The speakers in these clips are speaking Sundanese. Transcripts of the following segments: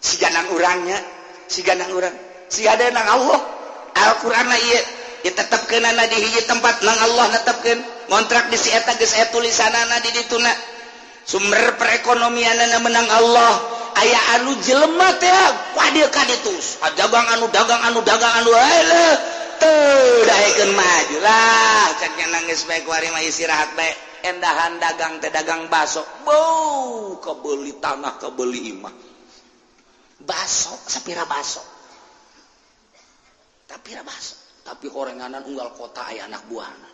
Siga nang urangnya, siga nang urang, siga ada nang Allah. Al-Qur'an na ieu ditetepkeunana di hiji tempat nang Allah netepkeun. Ngontrak di si eta geus aya tulisanana di dituna. Sumber perekonomianana menang Allah. Aya anu jelema teh ka dieu ka ditu. Dagang anu dagang anu dagang anu heuh teu daekeun maju lah cek nya nangis bae kuari mah istirahat bae. Endahan dagang teh dagang baso. Beuh kabeli tanah kabeli imah. Baso sapira baso. Sapira baso. Tapi horenganan unggal kota aya anak buahna.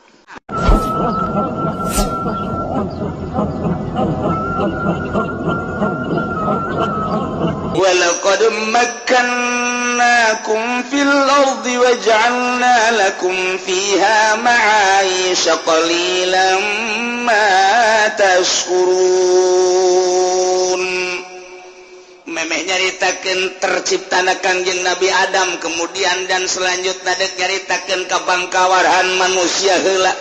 Walaqad makkannakum fil ardi waja'alna lakum fiha ma'aisha qalilan ma tashkurun. Memeh nyaritakeun terciptana Kangjeng Nabi Adam kemudian dan selanjutnya dek nyaritakeun kabangkawaran manusia heula.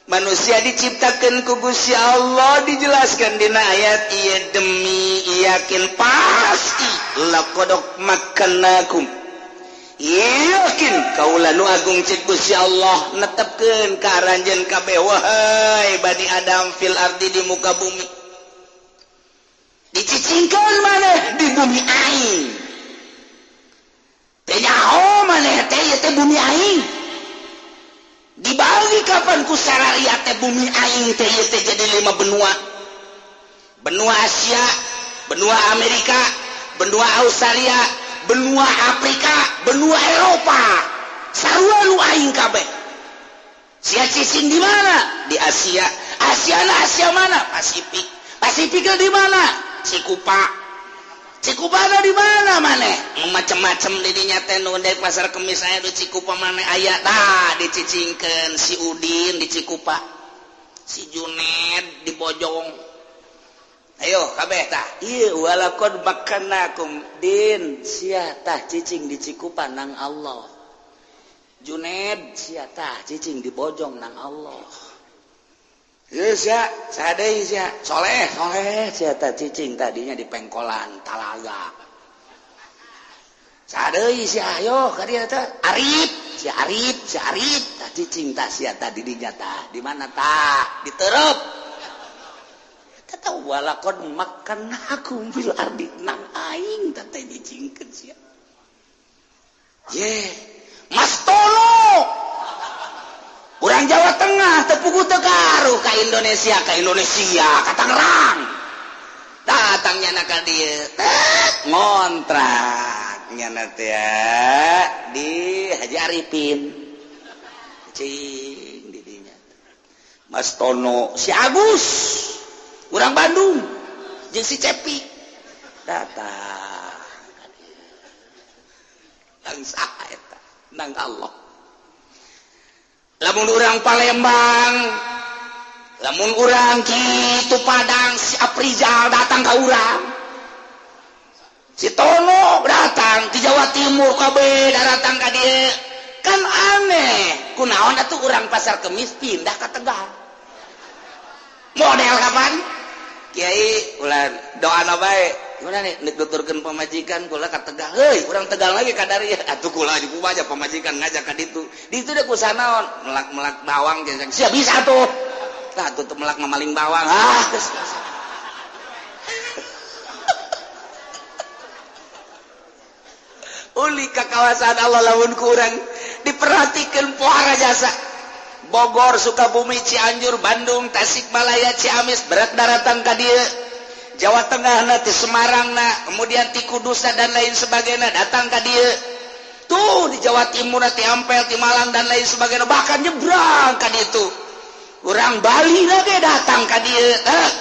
Manusia diciptakan ku Gusti Allah dijelaskan dina ayat ieu demi yakin pasti laqad makkannakum. Yakin kaula nu agung cek Gusti Allah netepkeun ka aranjeun kabeh wahai Bani Adam fil ardi di muka bumi. Dicicingkeun maneh di bumi aing. Teh nyaho maneh teh ieu teh bumi aing. Dibagi kapan ku sararia teh bumi aing teh ieu teh jadi 5 benua. Benua Asia, benua Amerika, benua Australia, benua Afrika, benua Eropa. Sarua nu aing kabeh. Sia cicing di mana? Di Asia. Asia na Asia mana? Pasifik. Pasifik di mana? Cikupa. Cikupa ada di mana maneh? Macem-macem di dinya teh nu dari pasar kemis aya di Cikupa maneh aya tah dicicingkeun si Udin di Cikupa. Si Juned di Bojong. Ayo kabeh tah. Ieu walaqad makkannakum din sia tah cicing di Cikupa nang Allah. Juned sia tah cicing di Bojong nang Allah. Ieu sia sadeui sia soleh soleh sia tah cicing tadinya di Pengkolan Talaga. Sadeui sia ayo ka dieu teh Arif sia Arif sia Arif tah cicing tah sia tah di dinya tah di mana tah diterep. Tata walaqad makkannakum fil ardi nang aing tah teh dicingkeun sia. Ye Mas Tono urang Jawa Tengah tepugu teu karuh ka Indonesia ka Tangerang. Datang nyana ka dieu tet ngontrak nyana teh di Haji Arifin. Cing di dinya. Mas Tono si Agus urang Bandung jeung si Cepi datang. Langsa eta nang Allah. Lamun urang Palembang, lamun urang kitu Padang, si Aprizal datang ka urang. Si Tono datang di Jawa Timur kabeh datang ka dieu. Kan aneh, kunaon atuh urang Pasar Kemis pindah ka Tegal. Model kapan? Kiai ulah doana bae. Gimana nih, nek nuturkeun pamajikan kula ka Tegal. Heuy, urang Tegal lagi ka dari atuh kula jeung kumaha pamajikan ngajak ka ditu. Ditu deh kusanaon, melak-melak bawang jeung sia bisa tuh. Tah tutup melak mamaling bawang. Ah, geus. Uli ka kawasan Allah lamun ku urang diperhatikeun pohara jasa. Bogor, Sukabumi, Cianjur, Bandung, Tasikmalaya, Ciamis berat daratan ka dieu. Jawa Tengah na, di Semarang na, kemudian di Kudus dan lain sebagainya datang ka dieu. Tuh di Jawa Timur na, di Ampel, di Malang dan lain sebagainya bahkan nyebrang ka ditu. Urang Bali lagi datang ka dieu.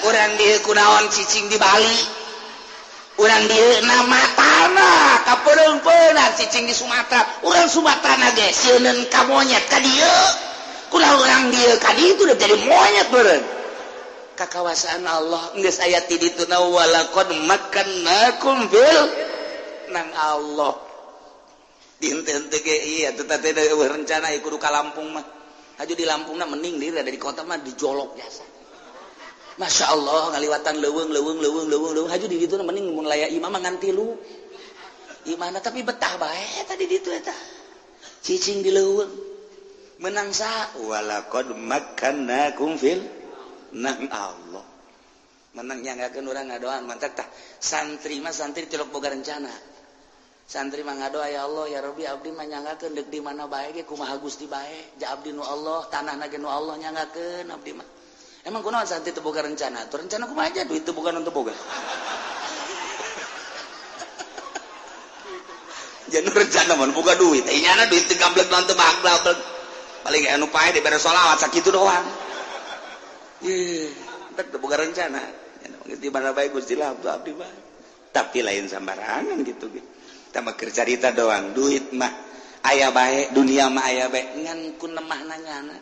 Urang dieu kunaon cicing di Bali. Urang dieu na matana kapeung-peungan cicing di Sumatera. Urang Sumatera ge sieuneun ka monyet ka dieu. Kunaon urang dieu ka ditu udah jadi monyet beureun. Kakawasaan Allah geus aya ti ditu na walaqad makkannakum fil nang Allah. Dinten teh ge ieu teh teh rencana kudu ka Lampung mah. Haju di Lampungna mending diri ada di kota mah dijolok jasa. Masya Allah ngaliwatan leuweung leuweung leuweung leuweung leuweung haju di ditu mending mun layak imah mah ngan tilu imahna tapi betah bae tadi ditu eta cicing di leuweung menang sa walaqad makkannakum fil nang Allah menang nyanggakeun urang ngadoa mantak tah santri mah santri tilok boga rencana santri mah ngadoa ya Allah ya Rabbi abdi mah nyanggakeun deuk di mana bae ge kumaha Gusti bae ja abdi nu Allah tanahna ge nu Allah nyanggakeun abdi mah. Emang kunaon santri teu boga rencana? Tuh rencana kumaha aja duit teu boga nu teu boga. Jangan rencana mah boga duit. Teh nyana duit teu gablek naon teu baglek. Paling anu pae dibere sholawat sakitu doang. Ye, teu boga rencana. Di mana bae Gusti lah abdi mah. Tapi lain sambarangan gitu ge. Tah keur carita doang, duit mah aya bae, dunia mah aya bae ngan ku nemahna nyana.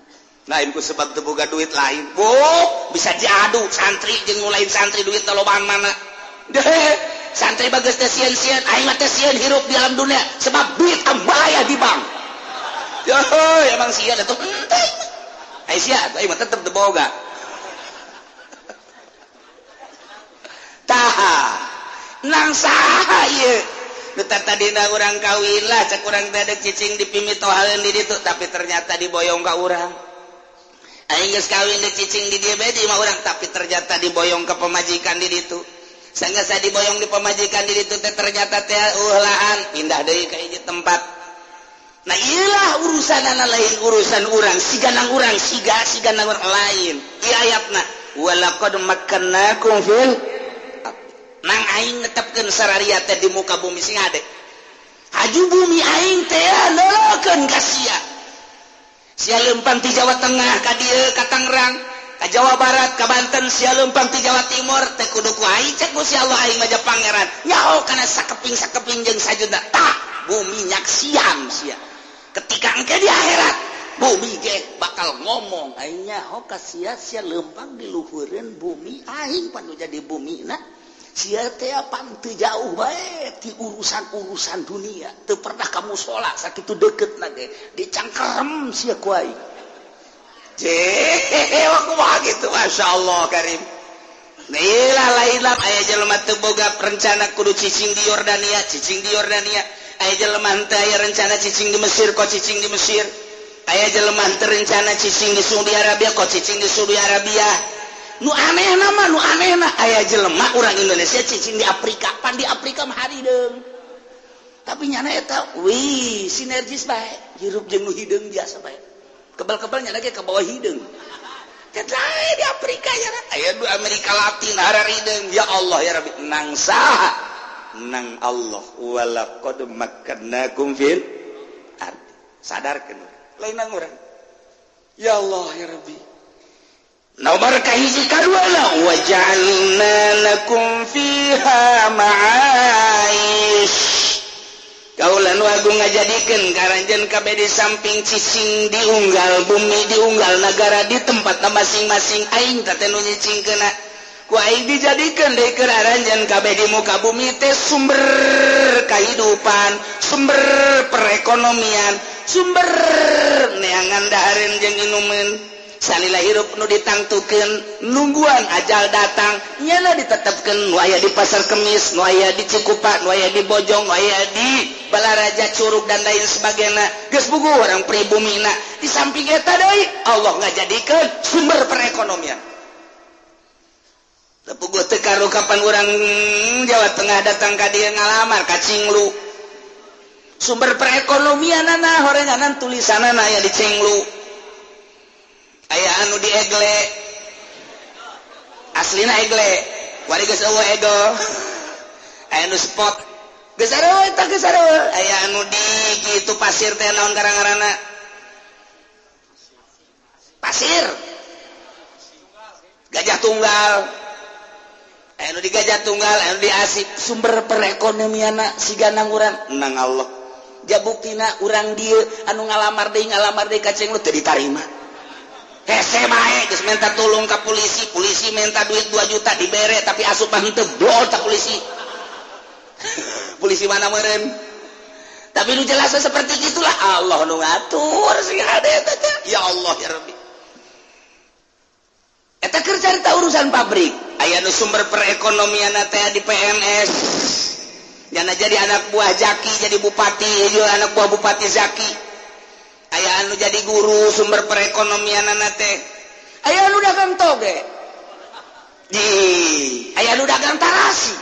Lain ku sebab teu boga duit lain. Oh, bisa diadu santri jeung nu lain santri duit lobaan mana. Deh, santri bagus teh sieun-sieun, aing mah teh sieun hirup di alam dunia sebab duit ambaya di bank. Yo, emang sieun atuh henteu. Ai sia atuh aing mah tetep teu boga. Tah, nang saha ieu? Nu tadina urang kawin lah cek urang teh deuk cicing di pimitohaeun di ditu tapi ternyata diboyong ka urang. Aing geus kawin deuk cicing di dieu bae di imah urang tapi ternyata diboyong ka pamajikan di ditu. Sanggeus diboyong di pamajikan di ditu teh ternyata teh ulaan pindah deui ka hiji tempat. Nah ieulah urusanana lain urusan urang, siga nang urang siga siga nang urang lain. Ieu ayatna walaqad makkannakum fil nang aing netepkeun sararia teh di muka bumi sing hade. Haju bumi aing teh leulekeun ka sia. Sia leumpang ti Jawa Tengah ka dieu ka Tangerang, ka Jawa Barat, ka Banten, sia leumpang ti Jawa Timur teh kudu ku aing cek Gusti Allah aing mah pangeran. Nyaho kana sakeping-sakeping jeung sajudna. Tah, bumi nyaksian sia. Ketika engke di akhirat, bumi ge bakal ngomong aing nyaho ka sia sia leumpang di luhureun bumi aing pan nu jadi bumina. Sia teh pan teu jauh bae ti urusan-urusan dunia. Teu pernah ka musala sakitu deketna ge dicangkerem sia ku aing. Ceh, kumaha kitu masyaallah karim. Ilah lain aya jelema teu boga rencana kudu cicing di Yordania, cicing di Yordania. Aya jelema teu aya rencana cicing di Mesir, kok cicing di Mesir. Aya jelema teu rencana cicing di Saudi Arabia, kok cicing di Saudi Arabia. Nu anehna mah, nu anehna aya jelema urang Indonesia cicing di Afrika, pan di Afrika mah harideung. Tapi nyana eta wih sinergis bae, hirup jeung nu hideung biasa bae. Kebal-kebal nyana ge ka bawah hideung. Teh di Afrika nyana aya du Amerika Latin hararideung. Ya Allah ya Rabbi, nang saha? Nang Allah walaqad makkannakum fil ardi. Sadarkeun lain nang urang. Ya Allah ya Rabbi. Nomor kahiji kadua lah waja'alna lakum fiha ma'aish. Kaulan wagu ngajadikeun karanjeun kabeh di samping cicing diunggal bumi diunggal nagara di tempat masing-masing aing teh nu nyicingkeunna. Ku aing dijadikeun deui keur aranjeun kabeh di muka bumi teh sumber kahidupan, sumber perekonomian, sumber neangan dahareun jeung inumeun. Salila hirup nu ditangtukeun nungguan ajal datang nyana ditetepkeun nu aya di Pasar Kemis, nu aya di Cikupa, nu aya di Bojong, nu aya di Balaraja, Curug dan lain sebagainya. Geus bugu orang pribumina. Di samping eta deui Allah ngajadikeun sumber perekonomian. Teu puguh teu karu kapan urang Jawa Tengah datang ka dieu ngalamar ka Cinglu. Sumber perekonomianana horenganan tulisanana aya di Cinglu. Aya anu di Egle aslina Egle wari geus eueuh Egel aya anu spot geus sarua eta geus sarua aya anu di kitu pasir teh naon karang-ngaranna pasir Gajah Tunggal aya anu di Gajah Tunggal aya anu di Asip sumber perekonomianna siga nang urang nang Allah jabuktina urang dieu anu ngalamar deui ka Cenglu teu ditarima. Hese bae geus minta tolong ka polisi, polisi minta duit 2 juta dibere tapi asup mah henteu blol ta polisi. Polisi mana meureun? Tapi nu jelasna seperti gitulah Allah nu ngatur sing hade eta teh. Ya Allah ya Rabbi. Eta Eta keur carita urusan pabrik. Aya nu sumber perekonomian teh di PNS. Nyana jadi anak buah Zaki jadi bupati, ieu anak buah Bupati Zaki. Aya anu jadi guru sumber perekonomianana teh. Aya anu dagang toge. Di aya anu dagang tarasi.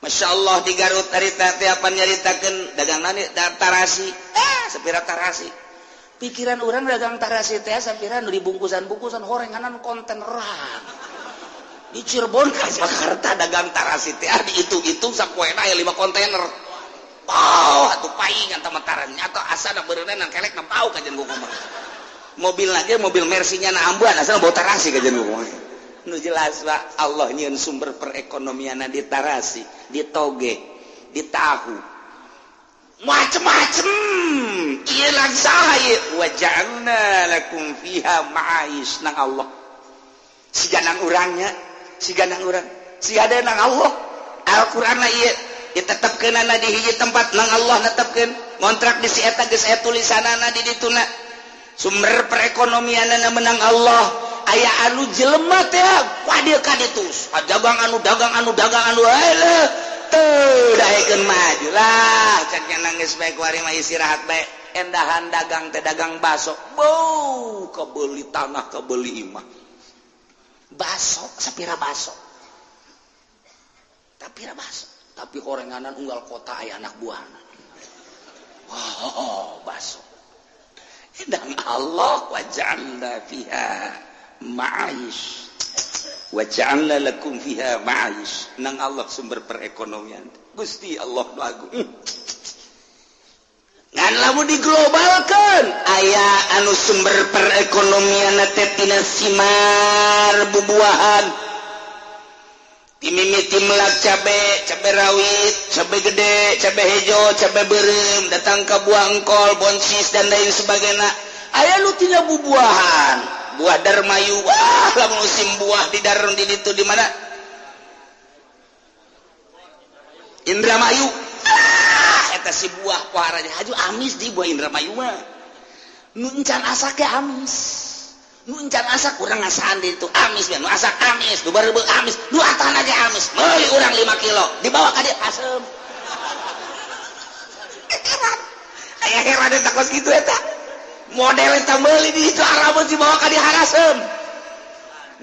Masya Allah di Garut harita teh apa nyaritakeun dagang nani tarasi. Sapira tarasi. Pikiran orang dagang tarasi teh sapira nu dibungkusan-bungkusan horenganan konteneran. Di Cirebon ka Jakarta dagang tarasi teh dihitung-hitung sapoena aya 5 kontainer. Wow, atuh paingan teh tarasinya atau asana beureunna kelek na bau kajian kumaha. Mobil lagi mobil Mercy-nya na ambuan asana bau tarasi kajian kumaha. Nu jelas Pak, Allah nyieun sumber perekonomianna di tarasi, di toge, di tahu. Macem-macem. Ieu lang saha ieu? Wa ja'alna lakum fiha ma'aish nang Allah. Siga nang urangnya, siga nang urang, siga nang Allah. Al-Qur'an ieu ditetepkeunana di hiji tempat nang Allah netepkeun. Ngontrak di si eta geus aya tulisanana di dituna. Sumber perekonomianana menang Allah. Aya anu jelema teh wah ka ditu. Dagang anu dagang anu dagang anu heuh teu daekeun maju lah cek nya nangis bae kuari mah istirahat bae. Endahan dagang teh dagang baso. Beuh kebeuli tanah kebeuli imah. Baso sapira baso. Sapira baso. Tapi horenganan unggal kota aya anak buahna. Wow, baso. Dan Allah wa ja'alna fiha ma'aish. Wa ja'alna lakum fiha ma'aish. Nang Allah sumber perekonomian. Gusti Allah nu agung. Ngan lamun diglobalkeun aya anu sumber perekonomian teh tina simar bubuahan. Timimiti melak cabe, cabe rawit, cabe gede, cabe hejo, cabe beureum, datang ka buah engkol, bonsis dan lain sebagainya. Aya nu tina bubuahan, buah darmayu, wah lamun musim buah di darun di ditu di mana? Indramayu. Ah, eta si buah poharanya haju amis di buah Indramayu mah. Nu encan asak ge amis. Nu encan asak urang ngasaan di itu amis nu asak amis, nu bareubeuh amis, nu atana ge amis. Meuli urang 5 kilo, dibawa ka dieu asem. Heran. Aya heran eta kos kitu eta. Model eta meuli di itu arabeun dibawa ka dieu harasem.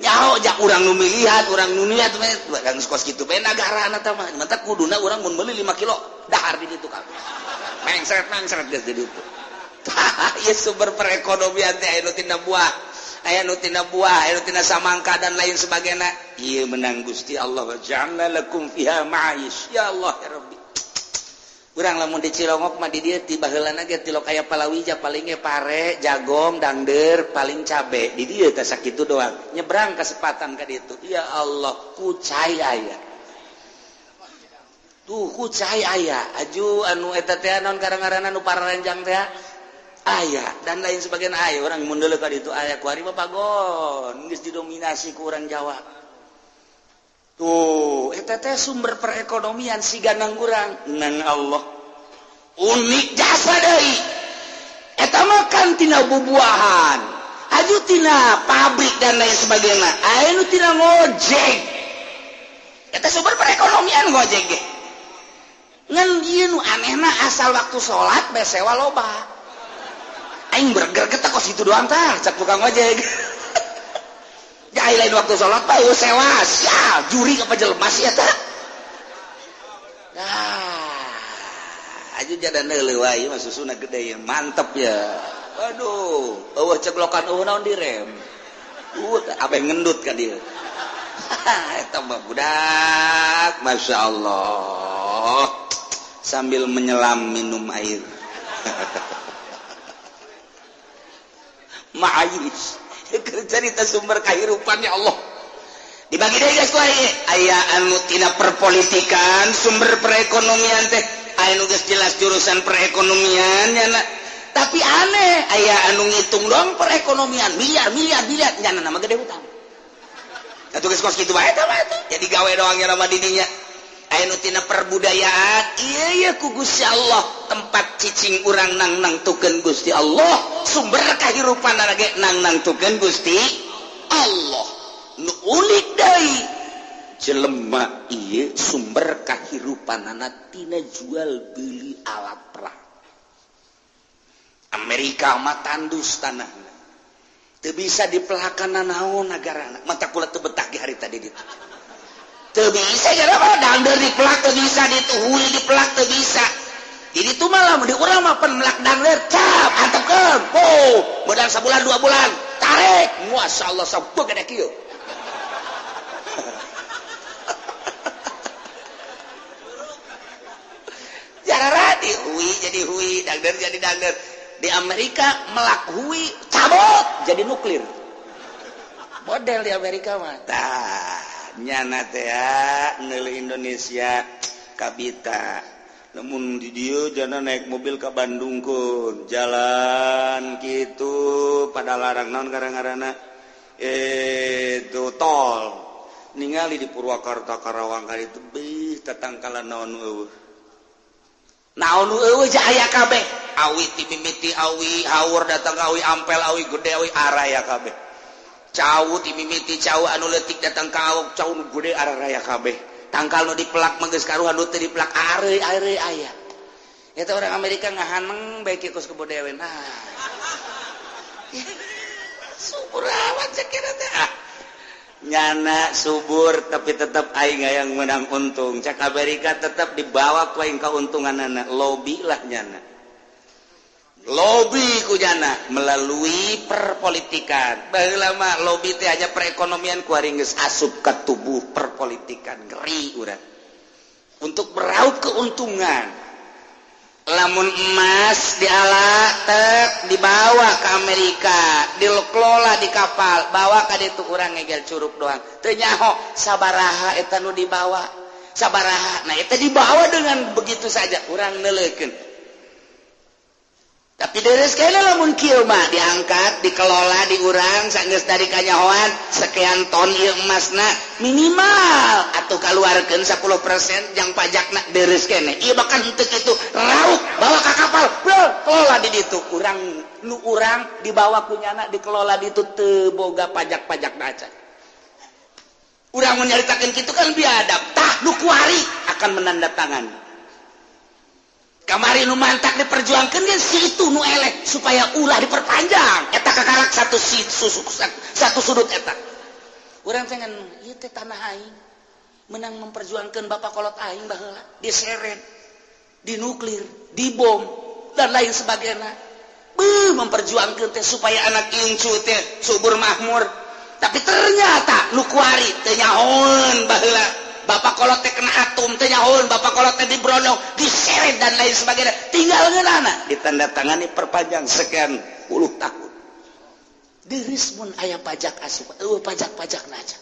Nyaho jak urang nu milihan, urang nu niat kan kos kitu bae nagarana tah mah. Mantap kuduna urang mun meuli 5 kilo dahar di ditu kabeh. Mengsret-mengsret geus di ditu. Tah, ieu sumber perekonomian teh aya nu tina buah. Aya nu tina buah, aya nu tina samangka dan lain sebagainya. Ieu menang Gusti Allah wa ja'alna lakum fiha ma'aish. Ya Allah ya Rabbi. Urang lamun di Cilongok mah di dieu ti baheulana ge tilok aya palawija paling ge pare, jagong, dangder, paling cabe. Di dieu teh sakitu doang. Nyebrang kesempatan ka ditu. Ya Allah, kucai aya. Tuh kucai aya. Aju anu eta teh naon karang-ngaranna nu pararenjang teh aya dan lain sebagainya aya. Orang mun deuleu ka ditu aya kuari mah pagon geus didominasi ku urang Jawa. Tuh eta teh sumber perekonomian siga nang urang nang Allah. Unik jasa deui. Eta mah kan tina bubuahan, aju tina pabrik dan lain sebagainya. Aya nu tina ngojek. Eta sumber perekonomian ngojek ge. Ngan ieu nu anehna asal waktu salat bae sewa loba. Aing berger kita kos itu doang tah cak tukang ojek. Ya lain waktu sholat mah eueuh sewa sia juri apa jelema sia tah. Nah, aju jadan deuleu wae mah susuna gede ya mantep ya. Waduh, eueuh ceglokan eueuh naon direm. Abeh ngendut ka dieu. Eta mah budak, Masya Allah. Sambil menyelam minum air. Ma'ayis cerita sumber kehidupan ya Allah. Dibagi deui geus kuari aya anu tina perpolitikan sumber perekonomian teh aya nu geus jelas jurusan perekonomian nya tapi aneh aya anu ngitung doang perekonomian miliar miliar miliar nya nama gede hutang. Atuh geus kos kitu bae teh mah jadi gawe doang nya nama didinya. Aya nu tina perbudayaan ieu ye ku Gusti Allah tempat cicing urang nang nangtukeun Gusti Allah sumber kahirupan ge nang nangtukeun Gusti Allah. Nu unik deui jelema ieu sumber kahirupanana tina jual beli alat perang. Amerika mah tandus tanahna. Teu bisa dipelakan naon nagarana. Mata kula teu betah ge hari tadi ditu. Teu bisa gara dangdeur dipelak teu bisa, dituhui dipelak teu bisa. Jadi itu malah di urang mah pen melak dangdeur cap antepkeun. Oh, modal sabulan 2 bulan tarik. Masyaallah sabuk gede kieu. Jarara di hui jadi hui, dangdeur jadi dangdeur. Di Amerika melak hui cabut jadi nuklir. Model di Amerika mah. Tah, nyana teh neuleuh Indonesia kabita. Namun di dieu jana naik mobil ke Bandung kun, jalan kitu pada larang naon karang-karana itu tol. Ningali di Purwakarta Karawang ka ditu beuh tatangkalan naon eueuh. Naon eueuh aya kabeh. Awi ti mimiti awi haur datang awi ampel awi gede awi araya kabeh. Cau ti mimiti cau anu leutik datang ka awok cau nu gede araya kabeh. Tangkal nu dipelak mah geus karuhan nu teu dipelak areuy-areuy aya. Eta orang Amerika ngahaneng bae kieu kos kebo dewe. Nah. Subur amat sakira teh. Nyana subur tapi tetap aing hayang menang untung. Cak Amerika tetap dibawa ku aing kauntunganana. Lobby lah nyana. Lobby ku nyana melalui perpolitikan. Baheula mah lobby teh hanya perekonomian ku ari geus asup ka tubuh perpolitikan. Ngeri urang. Untuk meraup keuntungan. Lamun emas diala tek dibawa ke Amerika, dikelola di kapal, bawa ka ditu urang ngegel curug doang. Teu nyaho sabaraha eta nu dibawa. Sabaraha. Nah eta dibawa dengan begitu saja urang neuleukeun. Tapi deres kene lamun kieu mah diangkat, dikelola di urang sanggeus dari kanyahoan sekian ton ieu emasna minimal atuh kaluarkeun 10% jang pajakna deres kene. Ieu bahkan henteu kitu raup bawa ka kapal, kelola di ditu urang nu urang dibawa ku nyana dikelola di ditu teu boga pajak-pajak acan. Urang mun nyaritakeun kitu kan biadab, tah nu kuari akan menandatangani. Kamari nu mantak diperjuangkeun ge si itu nu eleh supaya ulah diperpanjang. Eta kakarak satu satu sudut eta. Urang teh ngan ieu teh tanah aing. Menang memperjuangkeun bapak kolot aing baheula, diseret, dinuklir, dibom dan lain sebagainya. Beuh memperjuangkeun teh supaya anak incu teh subur makmur. Tapi ternyata nu kuari teu nyahoeun baheula. Bapak kolot teh kena atom teh nyahoeun, bapak kolot teh dibrondong, diseret dan lain sebagainya. Tinggal ngeunana ditandatangani perpanjang sekian puluh tahun. Deris mun aya pajak asup, eueuh pajak-pajak aja.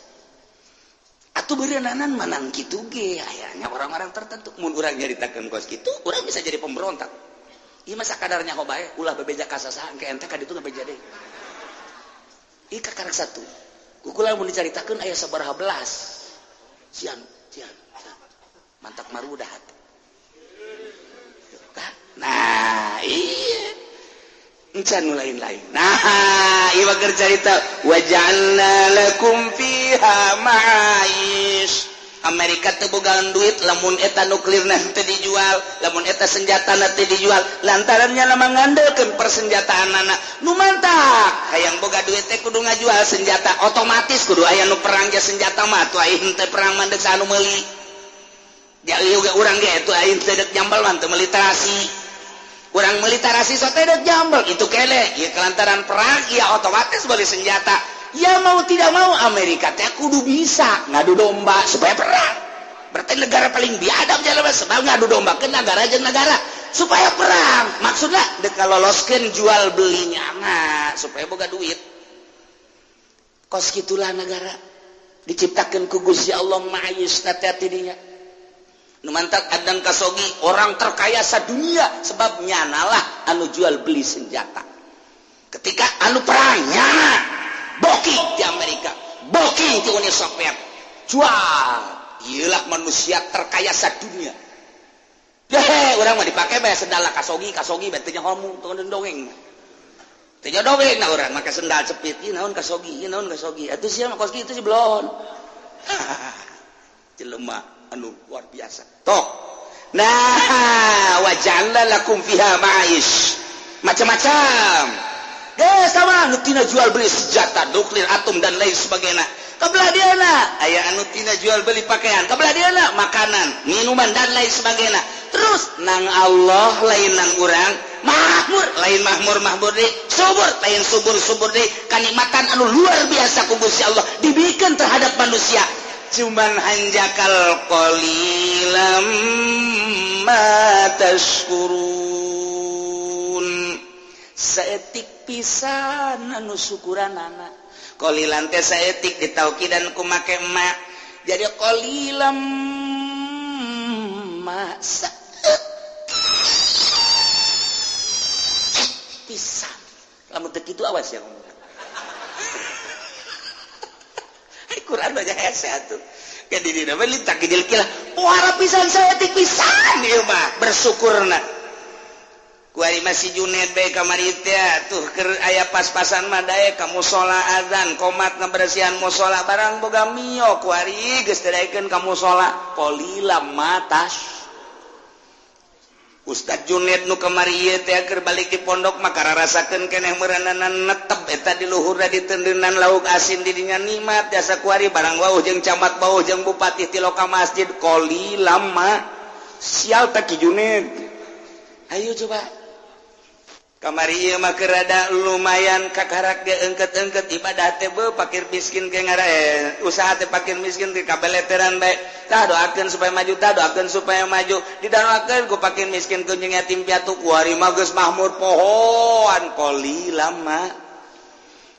Atuh beureunanan manang kitu ge ayanya orang-orang tertentu mun urang nyaritakeun kos kitu, urang bisa jadi pemberontak. Ieu mah sakadarnya ho bae, ulah bebeja ka sasaha engke ente ka ditu ngabeja deui. Ieu kakarak satu. Kukula mun dicaritakeun aya sabaraha belas. Sian, sian, sian. Mantap marudah. Nah, iya. Encan nu lain-lain. Nah, ieu mah keur carita waja'alna lakum fiha ma'aish. Amerika teu bogaan duit lamun eta nuklirna teu dijual, lamun eta senjatana teu dijual, lantaran nya mah ngandelkeun persenjataanana. Nu mantak hayang boga duit teh kudu ngajual senjata, otomatis kudu aya nu perang ge senjata mah atuh aing teh perang mah deuk anu meuli. Ja ieu ge urang ge atuh aing teh deuk jambal mah teu meuli terasi. Urang meuli tarasi so teh deuk jambal itu kene, ieu kelantaran perang ieu otomatis beli senjata. Ya mau tidak mau Amerika teh kudu bisa ngadu domba supaya perang. Berarti negara paling biadab jalan sebab ngadu domba ke negara jeung negara supaya perang. Maksudna dek loloskeun jual belinya mah supaya boga duit. Kos kitulah negara diciptakeun ku Gusti Allah ma'ayis teh tidinya. Nu mantak Adnan Khashoggi orang terkaya sadunia sebab nyanalah anu jual beli senjata. Ketika anu perang nyana booking di Amerika, booking di Uni Soviet, jual. Iyalah manusia terkaya sadunia. Hehe, orang mah dipake bae sendala Khashoggi, Khashoggi bae teu nyaho teu dongeng. Teu jodoh we na urang make sendal cepit ieu naon kasogi ieu naon kasogi atuh sia mah kos kitu si belon. Jelema anu luar biasa. Toh. Nah, wa ja'alna lakum fiha ma'aish. Macam-macam. Geus sama nu tina jual beli senjata nuklir, atom dan lain sebagainya. Kabelah dieuna aya anu tina jual beli pakaian, kabelah dieuna makanan, minuman dan lain sebagainya. Terus nang Allah lain nang urang, makmur lain makmur makmur deui, subur lain subur subur deui, kanikmatan anu luar biasa ku Gusti Allah dibikeun terhadap manusia. Cuman hanjakal qalilam ma tashkurun. Saetik pisan anu syukuranana. Qalilan teh saetik ditaukidan ku make ma. Jadi qalilam ma saetik pisan. Lamun teu kitu awas ya ngomong. Quran banyak hese atuh. Ke dirina mah lintak gijil kilah. Pohara pisan saetik pisan ieu mah bersyukurna. Kuari masih Junet bae kamari teh tuh keur aya pas-pasan mah daek ka musala azan komat ngabersihan musala barang boga mio kuari geus teu daekeun ka musala qalilam matas. Ustad Junet nu kamari ieu teh keur balik di pondok mah kararasakeun keneh meureunana netep eta di luhurna ditendenan lauk asin di dinya nikmat jasa kuari barang wauh jeung camat bauh jeung bupati ti loka masjid qalilam ma sial teh Ki Junet. Ayo coba kamari ieu mah keur rada lumayan kakarak ge engket-engket ibadah teh beuh pakir miskin ge ngara usaha teh pakir miskin teh kabeleteran bae. Tah doakeun supaya maju, tah doakeun supaya maju. Didoakeun ku pakir miskin ku jeung yatim piatu kuari mah geus mahmur pohoan qalilam ma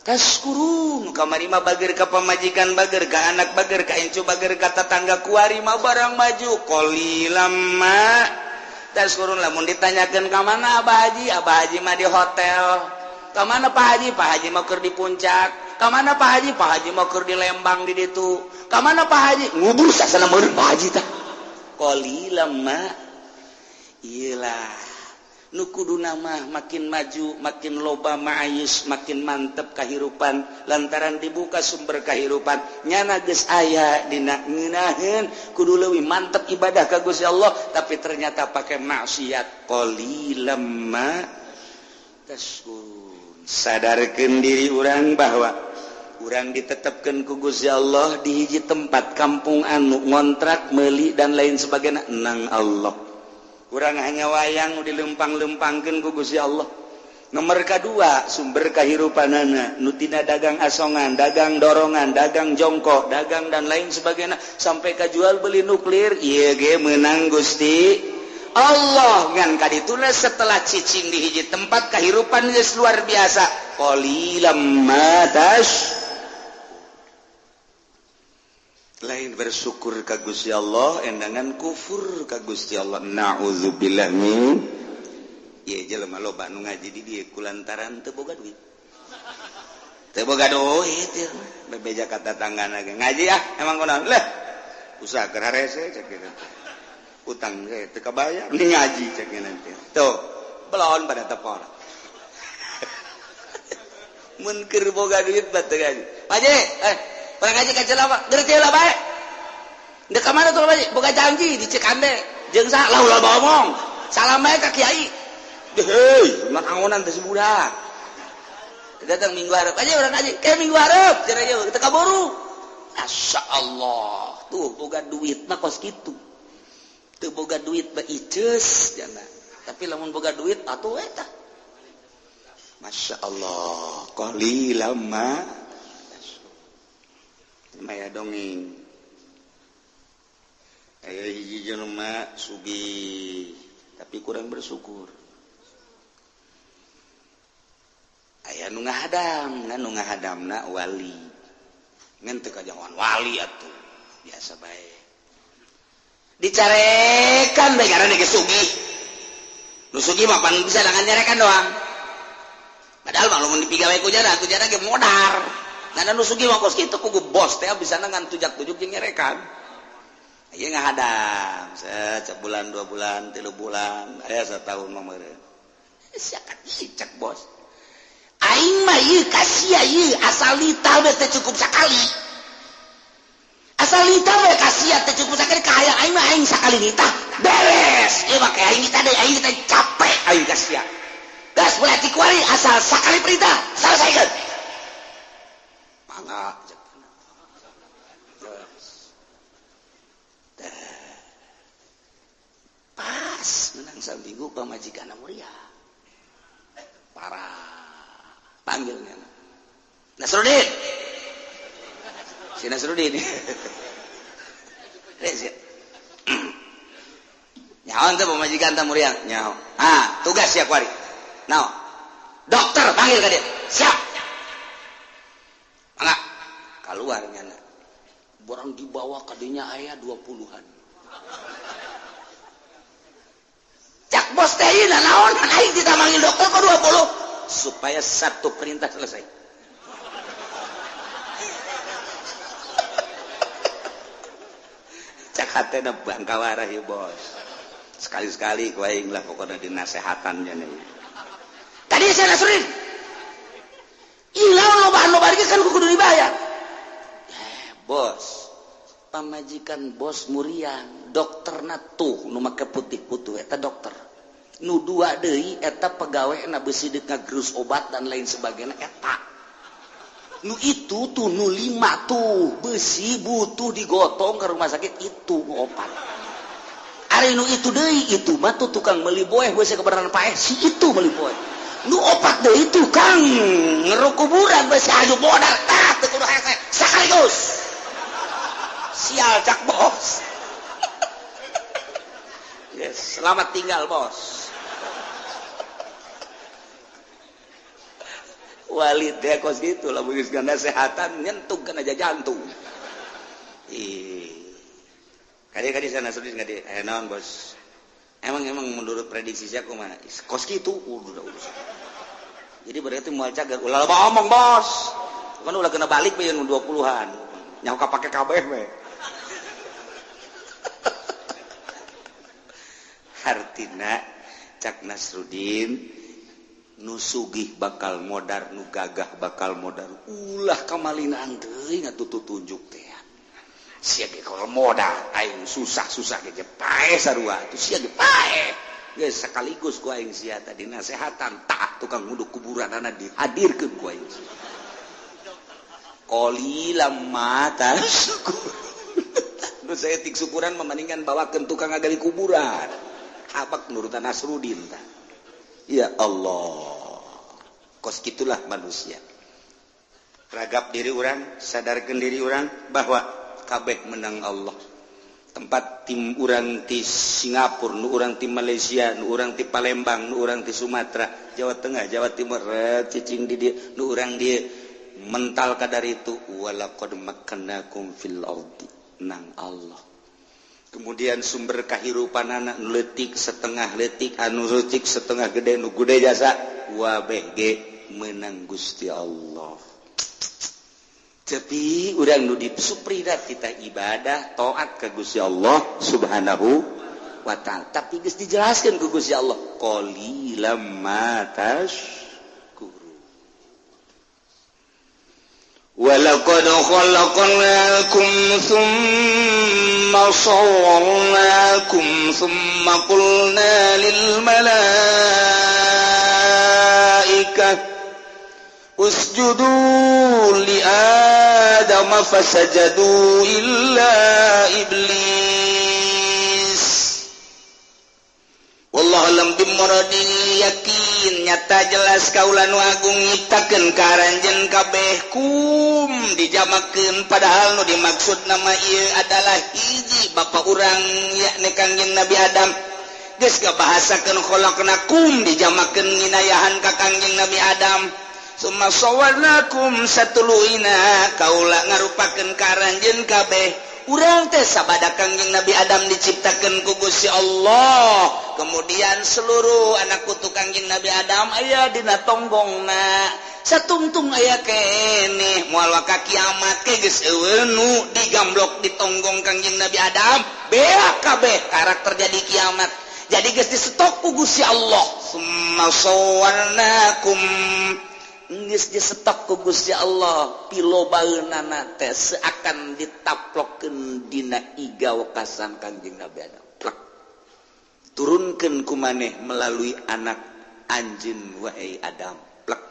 tashkurun. Kamari mah bager ka pamajikan, bager ka anak, bager ka incu, bager ka tetangga kuari mah barang maju qalilam ma tashkurun. Lamun ditanyakeun ka mana Abah Haji? Abah Haji mah di hotel. Ka mana Pak Haji? Pak Haji mah keur di puncak. Ka mana Pak Haji? Pak Haji mah keur di Lembang di ditu. Ka mana Pak Haji? Ngubur sasana meureun Pak Haji tah. Qalilam ma iyalah. Nu kuduna mah makin maju, makin loba ma'ayis, makin mantep kahirupan lantaran dibuka sumber kahirupan. Nyana geus aya dina ngeunaheun kudu leuwih mantep ibadah ka Gusti Allah, tapi ternyata pakai maksiat. Qalilam ma tashkurun. Sadarkeun diri urang bahwa urang ditetepkeun ku Gusti Allah di hiji tempat kampung anu ngontrak, meuli dan lain sebagainya nang Allah. Urang hanya wayang dilempang-lempangkeun ku Gusti Allah. Nomor kedua sumber kahirupanana nu tina dagang asongan, dagang dorongan, dagang jongkok, dagang dan lain sebagainya sampai ka jual beli nuklir ieu ge meunang Gusti Allah. Ngan kadituna setelah cicing di hiji tempat kahirupan geus luar biasa. Qalilam ma tash. Lain bersyukur ka Gusti Allah endangan kufur ka Gusti Allah. Na'udzubillah min. Ieu jelema loba nu ngaji di dieu kulantaran teu boga duit. Teu boga duit ieu mah bebeja ka tatanggana ge ngaji ah emang kunaon leh usaha keur harese cek kitu. Utang ge teu kabayar ni ngaji cek nanti. Tuh belon pada tepor. Mun keur boga duit mah teu ngaji. Pak Haji, urang ngaji ka jelema geus lah bae. Ndek ka mana tuh Pak Haji? Boga janji di Cikande jeung saha lah ulah ngomong. Salam bae ka kiai. Hei, mah angonan teh si budak. Datang minggu hareup aja urang ngaji. Ke minggu hareup cenah ieu teu kaburu. Masya Allah, tuh boga duit mah kos kitu. Teu boga duit mah iceus jana. Tapi lamun boga duit atuh eta. Masya Allah, qalilam ma maya dongeng. Aya hiji jelema sugih tapi kurang bersyukur. Aya nu ngahadam, nu ngahadamna wali. Ngan teu kajahoan wali atuh, biasa bae. Dicarekan bae karena geus sugih. Nu sugih mah pan bisa dengan nyarekan doang. Padahal mah lamun dipigawe ku jara ge modar. Ngan nu sugih mah kos kitu kugu bos teh bisa ngan tujak-tujuk jeung nyarekan. Ieu ngahadam, sebulan, 2 bulan, 3 bulan, aya satahun mah meureun. Siakat cek bos. Aing mah ieu ka sia ieu asal nitah we teh cukup sakali. Asal nitah we ka sia teh cukup sakali kahayang aing mah aing sakali nitah beres. Ieu mah aing nitah deui aing nitah capek aing ka sia. Gas berarti kuari asal sakali perintah selesaikan. Mangga. Pas menang saminggu pamajikan muria. Parah. Panggilnya. Nasruddin. Si Nasruddin. Nyaho teh pamajikan teh muriang. Nyaho. Ah, tugas sia kuari. Naon? Dokter panggil ka dia. Siap. Mangga. Kaluar nyana. Borang dibawa ka dinya aya 20-an. Cak bos teh ieu naon aing ditamanggil dokter kok 20 supaya satu perintah selesai. Cak hatena bangkawarah ieu bos. Sekali-sekali ku aing lah pokona dinasehatannya nih. Tadi saya Nasruddin. Ilang loba-loba kan kudu dibayar. Bos, pamajikan bos muriang, dokterna tuh nu make putih-putih eta dokter. Nu dua deui eta pegawena beusi deuk ngagerus obat dan lain sebagainya eta. Nu itu tuh nu lima tuh beusi butuh digotong ke rumah sakit itu nu opat. Ari nu itu deui itu mah tuh tukang meuli boeh beusi kebenaran paeh si itu meuli boeh. Nu opat deui tukang ngeruk kuburan beusi aju modal tah teu kudu hese sekaligus. Sial cak bos. Yes, selamat tinggal bos. Walid deh kos gitu lah geus nasehatan nyentuh kana jantung. Ih. Kadi-kadi sana Nasruddin kadi naon bos. Emang menurut prediksi saya kumaha? Kos kitu udah urusan. Jadi berarti moal cager ulah loba omong bos. Kan ulah kena balik we nu 20-an. Nyaho ka pake kabeh we. Hartina cak Nasruddin nu sugih bakal modar nu gagah bakal modar ulah kamalinaan teuing atuh tutunjuk teh sia ge kalau modar aing susah-susah ge paeh sarua atuh sia ge paeh geus sekaligus ku aing sia tadi nasehatan tah tukang nguduk kuburanana dihadirkeun ku aing qalilam ma tashkur. Nu saeutik syukuran mendingan bawakeun tukang ngagali kuburan habak nurutan Nasruddin tah. Ya Allah, kos gitulah manusia. Ragap diri orang, sadarkan diri orang bahwa kabeh menang Allah. Tempat tim urang ti Singapura, nu urang ti Malaysia, nu urang ti Palembang, nu urang ti Sumatera, Jawa Tengah, Jawa Timur, cicing di dieu, nu urang dieu mental kadar itu walaqad makkannakum fil ardi nang Allah. Kemudian sumber kahirupan anak letik setengah letik anu letik setengah gede nu gede jasa wabeh ge menang Gusti Allah. Tapi urang nu disupridat kita ibadah taat ka Gusti Allah Subhanahu wa ta'ala. Tapi geus dijelaskeun ku Gusti Allah qalilam ma tashkuru. Walaqad khalaqnakum thumma صورناكم ثم قلنا للملائكة اسجدوا لآدم فسجدوا إلا إبليس والله alam bimuradi yakin nyata jelas kaula nu agung nyiptakeun ka aranjeun kabeh kum dijamakeun padahal nu dimaksud nama ieu adalah hiji bapa urang yakni Kangjeng Nabi Adam geus ngabahasakeun khalaqnakum dijamakeun nginayahan ka Kangjeng Nabi Adam summa sawwarnakum satuluina kaula ngarupakeun ka aranjeun kabeh urang teh sabada Kangjeng Nabi Adam diciptakeun ku Gusti Allah kemudian seluruh anak putu Kangjeng Nabi Adam aya dina tonggongna satungtung aya keneh moal waka kiamat ke geus eueuh nu digamblok di tonggong Kangjeng Nabi Adam beak kabeh karakter jadi kiamat jadi geus disetok ku Gusti Allah summa sawwarnakum Geus disetok ku Gusti Allah pilobaeunana teh seakan ditaplokeun dina iga wekasan Kangjeng Nabi Adam. Plek. Turunkeun ku maneh melalui anak anjeun wahai Adam. Plek.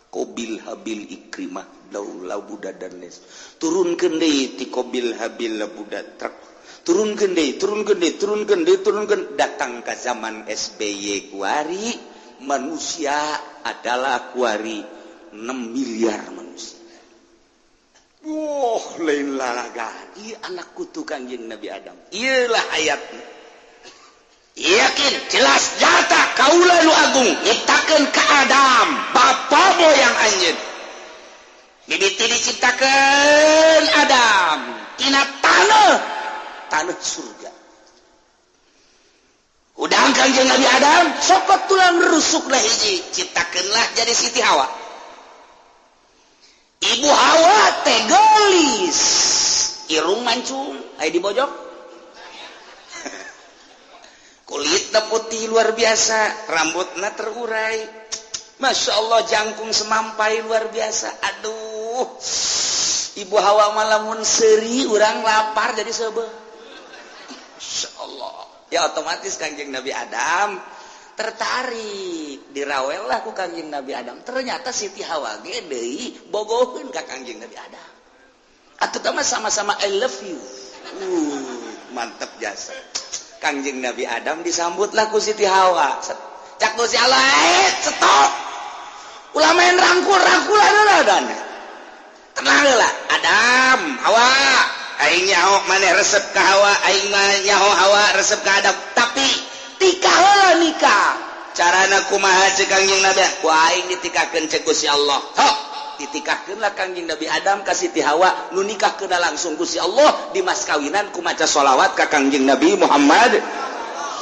Qabil Habil Ikrimah labuda dan les. Turunkeun deui ti Qabil Habil labuda trek. Turunkeun deui, turunkeun deui, turunkeun deui, turunkeun datang ka zaman SBY kuari manusia adalah kuari 6 miliar manusia. Wah, lain lalaga. Ieu anak kutu Kangjeng Nabi Adam. Ieu lah ayatna. Yakin jelas nyata kaula nu agung nyiptakeun ka Adam, bapa moyang anjeun. Mimiti diciptakeun Adam tina tanah, tanah surga. Udang Kangjeng Nabi Adam sokot tulang rusuklah hiji, ciptakeunlah jadi Siti Hawa. Ibu Hawa teh geulis, irung mancung, aya dibojok. Kulitna putih luar biasa, rambutna terurai. Masya Allah jangkung semampai luar biasa. Aduh, Ibu Hawa malamun seuri urang lapar jadi seubeuh. Masya Allah. Ya otomatis Kangjeng Nabi Adam tertarik, dirawel lah ku Kangjeng Nabi Adam. Ternyata Siti Hawa ge deui bogoheun ka Kangjeng Nabi Adam. Atuh mah sama-sama I love you. Mantep jasa. Kangjeng Nabi Adam disambutlah ku Siti Hawa. Cak Gusti Allah, stop. Ulah main rangkul-rangkulan heula dan. Tenang heula, Adam, Hawa. Aing nyaho maneh resep ka Hawa, aing mah nyaho Hawa resep ka Adam. Tapi tikah heula nikah. Carana kumaha ceuk Kangjeng Nabi? Ku aing ditikahkeun ceuk Gusti Allah. Hok, ditikahkeunlah Kangjeng Nabi Adam ka Siti Hawa, nu nikahkeunna langsung Gusti Allah di mas kawinan ku maca sholawat ka Kangjeng Nabi Muhammad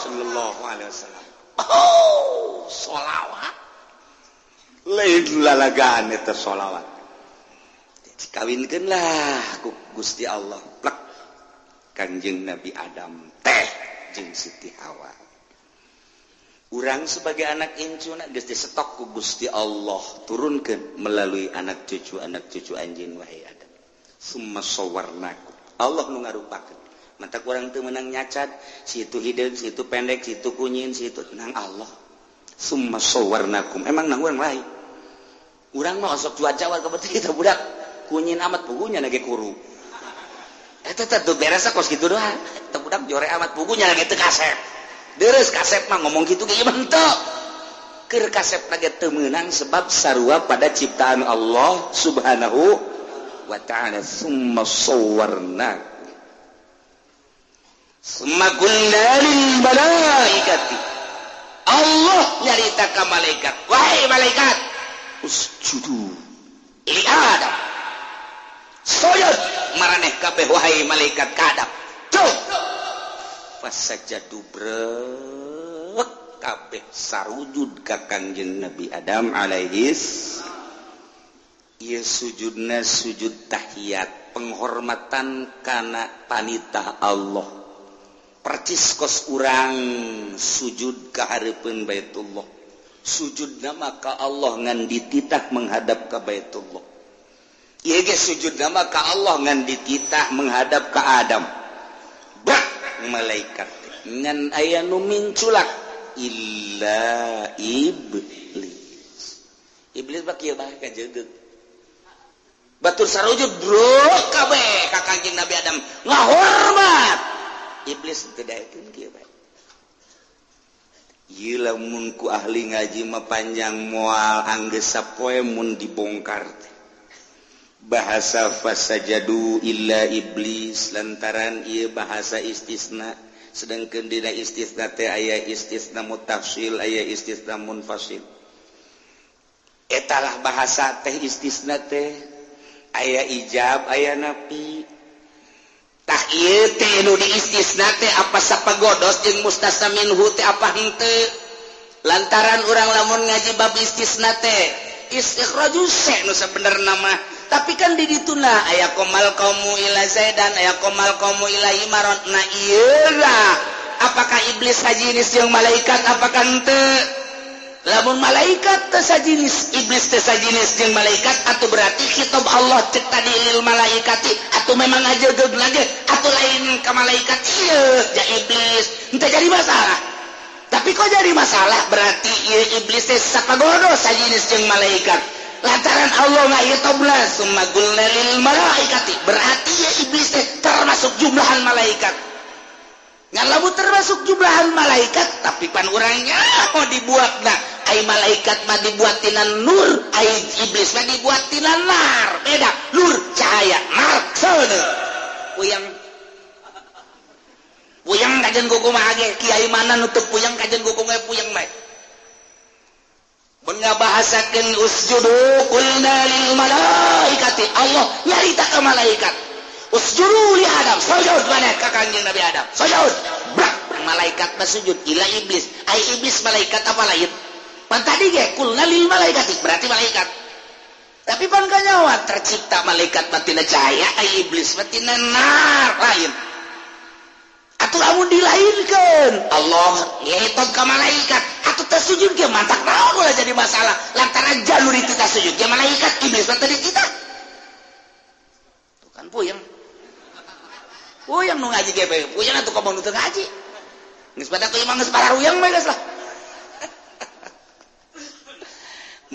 sallallahu alaihi wasallam. Oh, sholawat. Lain lalagaan eta sholawat. Dikawinkeunlah ku Gusti Allah. Plek. Kangjeng Nabi Adam teh jeung Siti Hawa. Urang sebagai anak incuna geus disetok ku Gusti Allah, turunkeun melalui anak cucu anjeun wahai Adam. Summa sawarnakum. Allah nu ngarupakeun. Mantak urang teu meunang nyacat, si itu hideung, si itu pendek, si itu kunyin, si itu nang Allah. Summa sawarnakum. Emang nang urang lain. Urang mah osok cuaca war kebetul kita budak. Kunyin amat pugunya lagi kuru. Eta teh teu beres kos kitu doang. Teu budak jore amat pugunya lagi teu kasep. Deres kasep mah ngomong kitu ge ieu mah henteu. Keur kasep lagi teu meunang sebab sarua pada ciptaan Allah Subhanahu wa ta'ala. Summa sawwarna. Summa qulna lil malaikati. Allah nyarita ka malaikat, wahai malaikat, usjudu li Adam. Sujud maraneh kabeh wahai malaikat ka Adam. Cuk. Fasajadu brek kabeh sarujud ka Kangjeng Nabi Adam alaihis. Ieu sujudna sujud tahiyat, penghormatan kana panitah Allah. Percis kos urang sujud ka hareupeun Baitullah. Sujudna maka Allah ngan dititah menghadap ka Baitullah. Ieu ge sujudna maka Allah ngan dititah menghadap ka Adam. Bak malaikat ngan aya nu minculak illa iblis. Iblis bak ieu bae kajegeug. Batur sarujud bro kabeh ka Kangjeng Nabi Adam ngahormat. Iblis teu daekeun kieu bae. Ieu lamun ku ahli ngaji mah panjang moal anggeus sapoe mun dibongkar teh. Bahasa fasajadu illa iblis lantaran ieu bahasa istisna, sedangkeun dina istisna teh aya istisna mutafsil, aya istisna munfasil. Etalah bahasa teh istisna teh aya ijab, aya nafi. Tah ieu teh nu diistisna teh apa sapagodos jeung mustasna minhu teh apa henteu. Lantaran urang lamun ngaji bab istisna teh istikhrajus se nu sabenerna mah. Tapi kan di dituna aya qomal qaumu ila zaidan, aya qomal qaumu ila imaron. Nah ieu lah apakah iblis hajinis jeung malaikat apakah henteu? Lamun malaikat teu sajinis, iblis teu sajinis jeung malaikat, atau berarti khitab Allah cek tadi lil malaikati atau memang aja lagi atau lain ke malaikat ieu ja iblis henteu jadi masalah. Tapi kok jadi masalah berarti ieu iblis teh sapagodo sajinis jeung malaikat. Lantaran Allah ngahitobna summa qulna lil malaikati, berarti ieu iblis teh termasuk jumlahan malaikat. Ngan lamun termasuk jumlahan malaikat tapi pan urangnya mau dibuatna ai malaikat mah dibuat tina nur, ai iblis mah dibuat tina nar. Beda, nur cahaya, nar seuneu. Puyeng. Puyeng kajen kumaha ge, kiai mana nutup puyeng kajen kumaha puyeng bae. Mun ngabahasakeun usjudu qulna lil malaikati, Allah nyarita ka malaikat. Usjudu li Adam, sujud maneh ka Kangjeng Nabi Adam. Sujud. Brak, malaikat mah sujud ila iblis. Ai iblis malaikat apa lain? Pan tadi ge qulna lil malaikati berarti malaikat. Tapi pan kanyawa tercipta malaikat mah tina cahaya, ai iblis mah tina nar lain. Atuh lamun dilainkeun Allah ngitung ka malaikat atuh teu sujud ge mantak naon ulah jadi masalah lantaran jalur itu teu sujud ge malaikat iblis mah teu dititah. Tuh kan puyeng. Puyeng nu ngaji ge puyeng atuh komo nu teu ngaji. Geus pada teu imah geus pararuyang bae geus lah.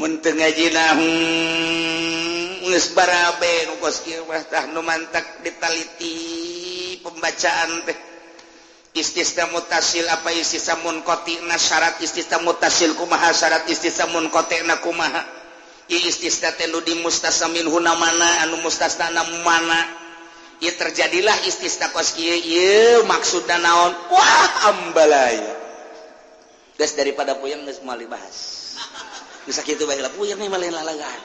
Mun teu ngajina geus barabe nu kos kieu mah tah nu mantak ditaliti pembacaan teh. Istisna mutasil apa istisna munqati'na, syarat istisna mutasil kumaha, syarat istisna munqati'na kumaha. Ieu istisna teh nu di mustasna minhuna mana, anu mustasna mana. Ieu terjadilah istisna kos kieu, ieu maksudna naon? Wah, ambalaya. Geus daripada puyeng geus moal dibahas. Geus sakitu bae lah puyeng mah lain lalagan.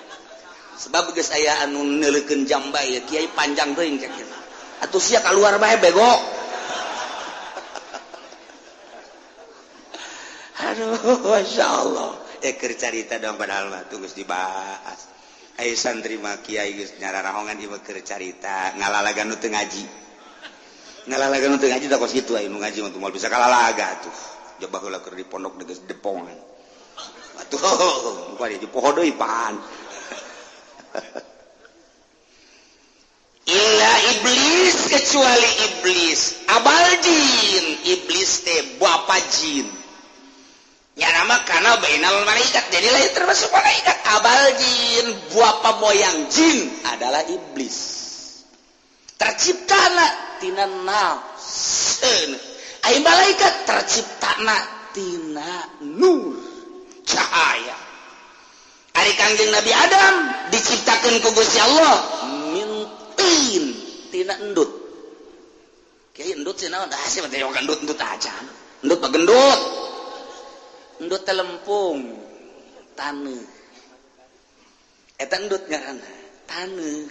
Sebab geus aya anu neuleukeun jambay kiai panjang teuing cek kieu. Atuh sia kaluar bae bego. Aduh, Masya Allah. Keur carita dong padahal mah tuh geus dibahas. Ai santri mah kiai geus nyararahongan ieu keur carita ngalalagan nu teu ngaji. Ngalalagan nu teu ngaji tah kos kitu aya nu ngaji mah moal bisa kalalaga atuh. Jaba heula keur di pondok geus depongan. Atuh, bukan di poho deui pan. Illa iblis kecuali iblis. Abal jin, iblis teh bapa jin. Ya nama karena bainal malaikat, jadi lain termasuk malaikat. Abal jin, bapa moyang jin adalah iblis. Terciptana tina nafs. Ai malaikat terciptana tina nur, cahaya. Ari Kangjeng Nabi Adam diciptakeun ku Gusti Allah min tin, tina endut. Kiai endut sih naon? Ah sih mah teh endut-endut aja. Endut mah gendut. Endut teh lempung taneuh. Eta endut ngaranna taneuh.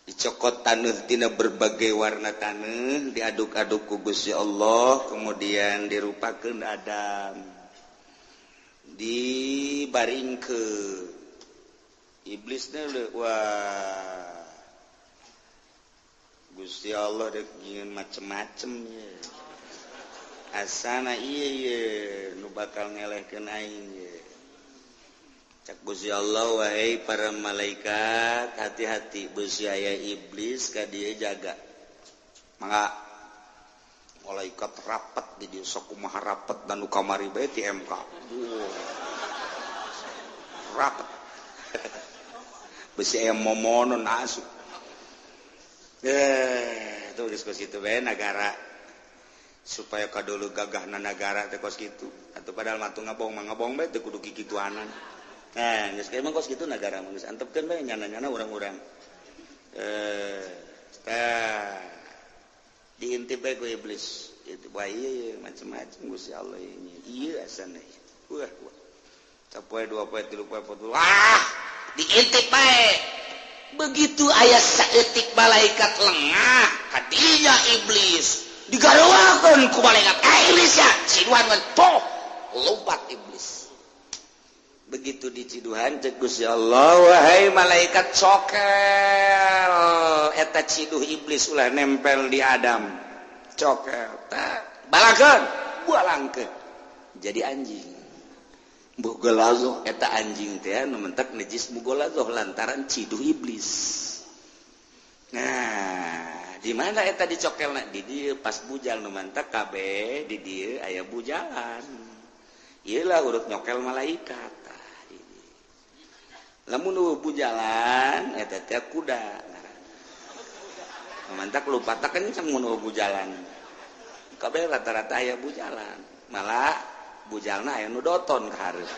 Dicokot taneuh tina berbagai warna taneuh, diaduk-aduk ku Gusti Allah, kemudian dirupakeun Adam. Dibaringkeun. Iblisna wah. Gusti Allah dek nyieun macem-macem ye. Asana ieu ye nu bakal ngelehkeun aing ye. Cak Gusti Allah, wahai para malaikat, hati-hati beusi aya iblis ka dieu jaga. Mangga malaikat rapat di dieu sok kumaha rapet dan nu kamari bae ti MK. Rapat. Beusi aya momonon asup. Tuh geus kos kitu bae nagara. Supaya kadulu gagahna nagara teh kos kitu. Atuh padahal mah tuh ngabong mah ngabong bae teu kudu kikituanan. Nah, geus emang kos kitu nagara mah geus antepkeun bae nyana-nyana urang-urang. Tah diintip bae ku iblis. Itu bae ieu macam-macam Gusti Allah ieu. Ieu asana. Wah, wah. Sapoe dua poe tilu poe empat. Wah, diintip bae. Begitu aya saeutik malaikat lengah, kadinya iblis digarowakeun ku malaikat. Iblis ya, ciduhan kan poh, lompat iblis. Begitu diciduhan cek Gusti Allah, wahai malaikat cokel eta ciduh iblis ulah nempel di Adam. Cokel, tah, balangkeun, balangkeun. Jadi anjing. Mughalazah eta anjing teh nu mentak najis mughalazah lantaran ciduh iblis. Nah, di mana eta dicokelna? Di dieu pas bujal nu mantak kabeh di dieu aya bujalan. Ieu lah urut nyokel malaikat. Tah di dieu. Lamun nu bujalan eta teh kuda. Nu mantak lupata kenceng mun bujalan. Kabeh rata-rata aya bujalan. Malah bujalna aya nu doton ka hareup.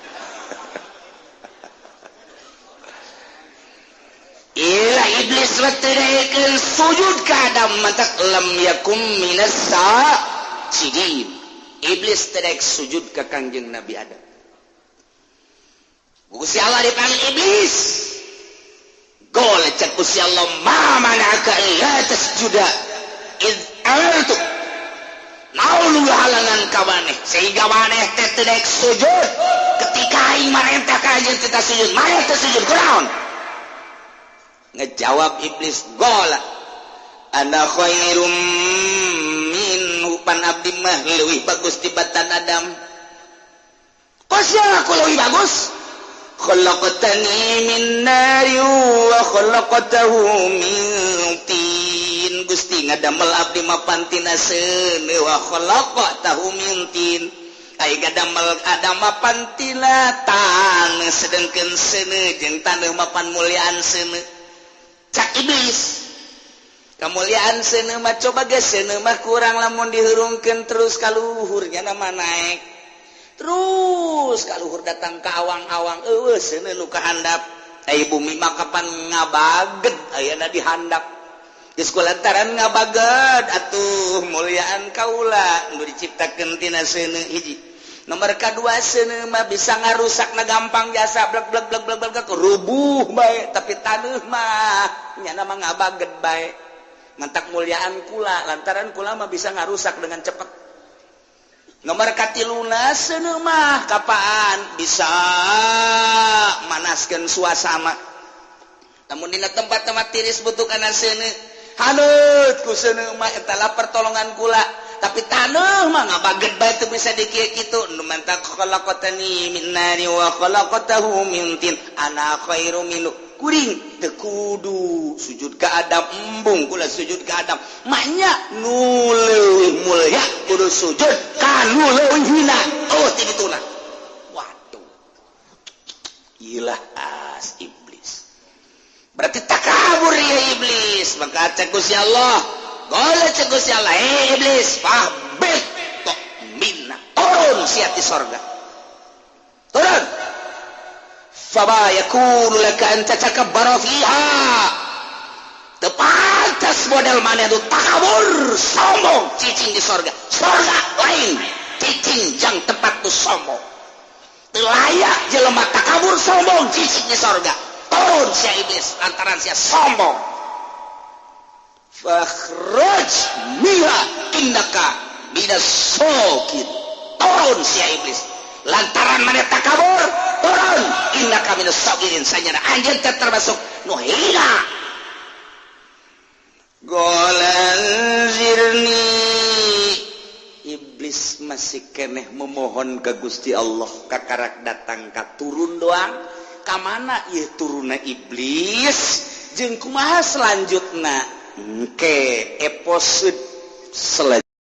Ila iblis teu sujud ka Adam mantak lam yakum minas sajidin. Iblis teu sujud ka Kangjeng Nabi Adam. Gusti Allah dipanggil iblis. Gol cek Gusti Allah ma mana'aka la tasjuda id amartu. Naon nu halangan ka maneh sehingga maneh teh teu daek sujud ketika aing marentah ka anjeun teu sujud, maneh teu sujud kunaon? Ngejawab iblis gola ana khairum minhu, pan abdi mah leuwih bagus tibatan Adam. Kos aku leuwih bagus? Khalaqtani min nari wa khalaqtahu min tin. Gusti ngadamel abdi mah pantina seuneu wa khalaqtahu min tin. Ai ngadamel Adam mah pantina taneuh sedengkeun seuneu jeung taneuh mapan muliaan seuneu. Cak iblis kemuliaan seuneu mah coba ge seuneu mah kurang lamun dihurungkeun terus ka luhur nya mah naik terus ka luhur datang ka awang-awang eueuh seuneu nu kahandap. Ai bumi mah kapan ngabaged ayeuna dihandap geus kulantaran ngabaged atuh muliaan kaula nu diciptakeun tina seuneu hiji. Nomor kadua seuneu mah bisa ngarusakna gampang jasa blek blek blek blek blek rubuh bae, tapi taneuh mah nyana mah ngabaged bae. Mantak muliaan kula lantaran kula mah bisa ngarusak dengan cepet. Nomor katiluna seuneu mah kapaan bisa manaskeun suasana. Namun dina tempat-tempat tiris butuh kana seuneu haneut ku seuneu mah eta lah pertolongan kula. Tapi taneuh mah ngabaged bae teu bisa dikieu kitu. Nu mantak khalaqatani min nari wa khalaqatahu min tin ana khairu minhu. Kuring teu kudu sujud ka Adam, embung kula sujud ka Adam. Maknya nu leuwih mulya kudu sujud ka nu leuwih hina. Oh ti dituna. Waduh. Ilah as iblis. Berarti takabur ya iblis. Maka cek Gusti Allah, golek cek Gusti Allah, hei iblis, fahbit tok minna. Turun sia ti sorga. Turun. Fama yakunu laka an tatakabbara fiha. Teu pantas model maneh nu takabur, sombong, cicing di sorga. Sorga lain, cicing jang tempat nu sombong. Teu layak jelema takabur sombong cicing di sorga. Turun sia iblis lantaran sia sombong. Fakhruj minha innaka minas sokin. Turun sia iblis lantaran maneh takabur, turun innaka minas sokirin, sanyana anjeun teh termasuk nu hina. Golan zirni. Iblis masih keneh memohon ke Gusti Allah kakarak datang ka turun doang. Ka mana ieu turunna iblis jeung kumaha selanjutna? Engke episode selanjutnya.